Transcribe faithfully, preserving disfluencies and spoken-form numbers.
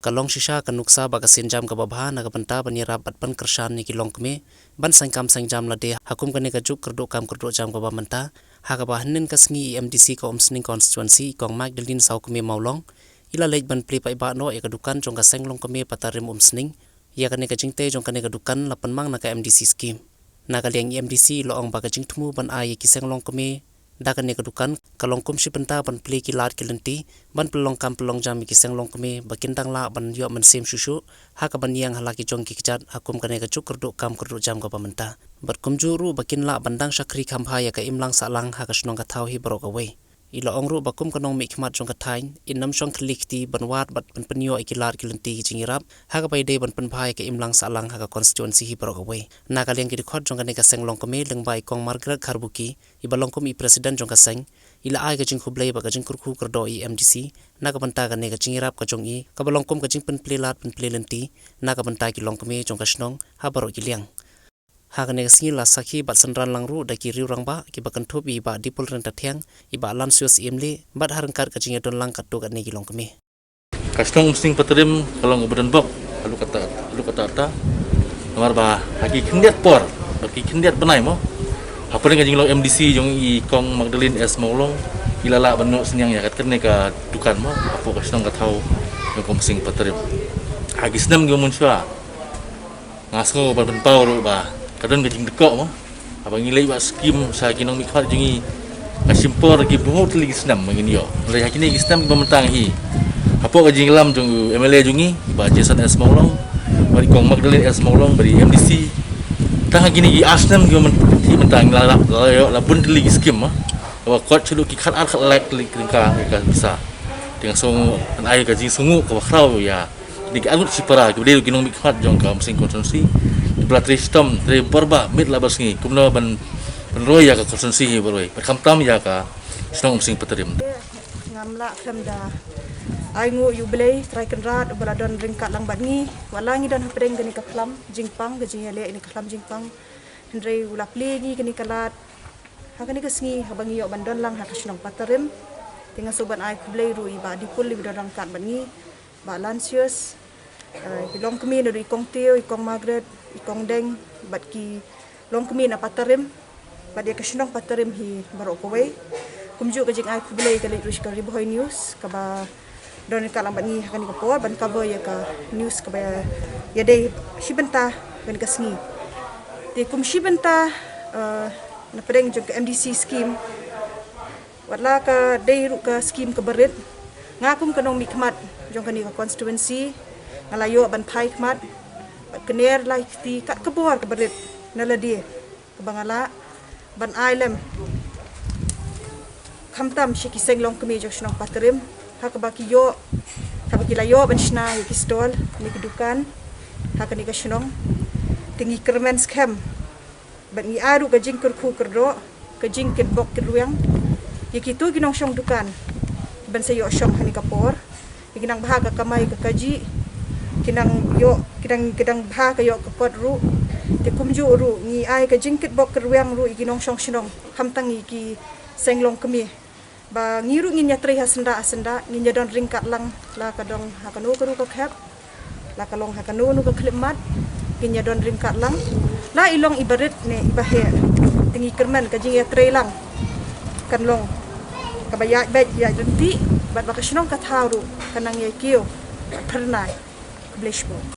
Ka long shisha ka nuksa bad ka sienjam kaba bha na ka bynta ban ïarap bad ban kyrshan ïa ki longkmie ban seng kam seng jam lade ha kum kane ka juk kyrduh kam kyrduh jam kaba mynta, ha kaba hynnin ka sngi i M D C ka Umsning constituency, i Kong Magdalene Sawkmie Mawlong, i la leit ban plie paidbah noh ïa ka dukan jong ka seng longkmie Patarim Umsning. Ïa kane ka jingtei jong kane ka dukan la pynmang na ka M D C scheme. Na ka liang i M D C i la ong ba ka jingthmu ban ai ïa ki seng longkmie da kane ka dukan ka long kum shi bynta ban plie ki lad ki lynti ban pynlong kam pynlong jam ïa ki seng longkmie ba kin dang lah ban ïoh mynsiem shuh shuh ha kaban ïeng ha la ki jong ki kjat ha kum kane ka juk kyrduh kam kyrduh jam kaba mynta. Bad kumjuh ruh ba kin lah ban dang shakri kham bha ïa ka imlang sahlang ha ka shnong ka thaw hi baroh kawei. I la ong ruh ba kum ka nongmihkhmat jong ka thaiñ, in ym shong khlieh kti ban wad bad ban pynïoh ïa ki lad ki lynti ki jingïarap ha kaba ïadei ban pynbha ïa ka imlang sahlang ha ka constituency hi baroh kawei. Na ka liang ki dkhot jong kane ka seng longkmie lyngba i Kong Margaret Kharbuki, i ba long kum i president jong ka seng, i la ai ka jingkhublei bad ka jingkyrkhu kyrdoh ïa i M D C na ka bynta kane ka jingïarap ka jong i kaba long kum ka jingpynplie lad pynplie lynti na ka bynta ki longkmie jong ka shnong ha baroh ki liang. Ha kane ka sngi la sakhi bad synran lang ruh da ki riew rangbah kiba kynthup ïa i Bah Dipul Ryntathiang, i Bah Lansius Imli bad ha ryngkat ka jingïadon lang katto katne ki longkmie. Ka shnong Umsning Patarim ka long uba donbok ha luk kata, ha luk kata kata. Namar ba ha ki khyndiat por, ha ki khyndiat bnai mo, hapdeng ka jinglong M D C jong i Kong Magdalene S Mawlong, i la lah ban noh synñiang ïa katne ka dukan mo hapoh ka shnong ka thaw jong ka Umsning Patarim. Ha ki snem kiba mynshwa nga sngew ban pynpaw ruh ba ka don ka jingdkoh mo. Haba ngi leit wad skim sha ki nongmihkhmat jong ngi, ka shim por ki bun tylli ki snem ba ngin ïoh. Hynrei ha kine ki snem kiba mynta hi, hapoh ka jingïalam jong u M L A jong ngi, i Bah Jason S Mawlong, bad i Kong Magdalene S Mawlong, bad i M D C, tang ha kine ki ar snem kiba mynta, mynta ngi la, la, la ïoh la bun tylli ki skim mo. Kaba kot shuh ki khat ar khat lak tylli ki tyngka ka pisa. Te nga sngew ban ai ka jingsngewnguh kaba khraw ïa kine ki arngut shipara kiba dei ki nongmihkhmat jong ka Umsning constituency, kiba la trei shitom trei bor ba miet la barsngi kumno ban pynroi ïa ka constituency hi baroh, bad khamtam ïa ka shnong Umsning Patarim. Ngam lah khlem da ai nguh ïa U Blei Trai Kynrad uba la don ryngkat lang bad ngi, wat la ngi don hapdeng kane ka khlam jingpang, ka jingïaleh ïa kane ka khlam jingpang. Hynrei u la plie ïa ngi kane ka lad ha kane ka sngi haba ngi ïoh ban don lang ha ka shnong Patarim. Te nga sngew ban ai khublei ruh ïa i Bah Dipul iba don ryngkat bad ngi, Bah Lansius, eh, ki longkmie naduh i Kong Teo, i Kong Margaret, i Kong Deng, bad ki longkmie na Patarim, bad ïa ka shnong Patarim hi baroh kawei. Kumjuh ka jingai khublei ka leit ruh sha ka Ri Bhoi News kaba don ryngkat lang bad ngi ha kane ka por ban cover ïa ka news kaba ïadei shi bynta kane ka sngi. Te kum shi bynta, eh, na pdeng jong ka M D C scheme, wat la ka dei ruh ka skim kaba rit, nga kum ka nongmihkhmat jong kane ka constituency, nga la ïoh ban phai khmat bad kner lai kti kat ka bor kaba rit na lade kaba nga lah ban ai lem, khamtam sha ki seng longkmie jong shnong Patarim, ha kaba ki ïoh, ha kaba ki la ïoh ban shna ïa ki stall ne ki dukan ha kane ka shnong. Te ngi kyrmen skhem bad ngi ai ruh ka jingkyrkhu kyrdoh, ka jingkitbok kitrwiang ïa kito ki nongshong dukan ban sa ïoh shong ha kane ka por. Ki nang bha ka kamai ka kajih, ki nang ïoh, ki nang, ki nang bha ka ïoh ka kot ruh. Te kumjuh ruh ngi ai ka jingkitbok kitrwiang ruh ïa ki nongshong shnong, khamtam ïa ki seng longkmie, ba ngi ruh ngin ïatrei ha syndah ha syndah, ngin ïadon ryngkat lang, la ka don ha kano kano ka khep, la ka long ha kano kano ka khyllipmat, ngin ïadon ryngkat lang. La i long iba rit ne iba heh, te ngi kyrmen ka jingïatrei lang kan long kaba ïaid beit ïaid ryntih, bad ba ka shnong ka thaw ruh kan nang ïai kiew phyrnai. Khublei shibun.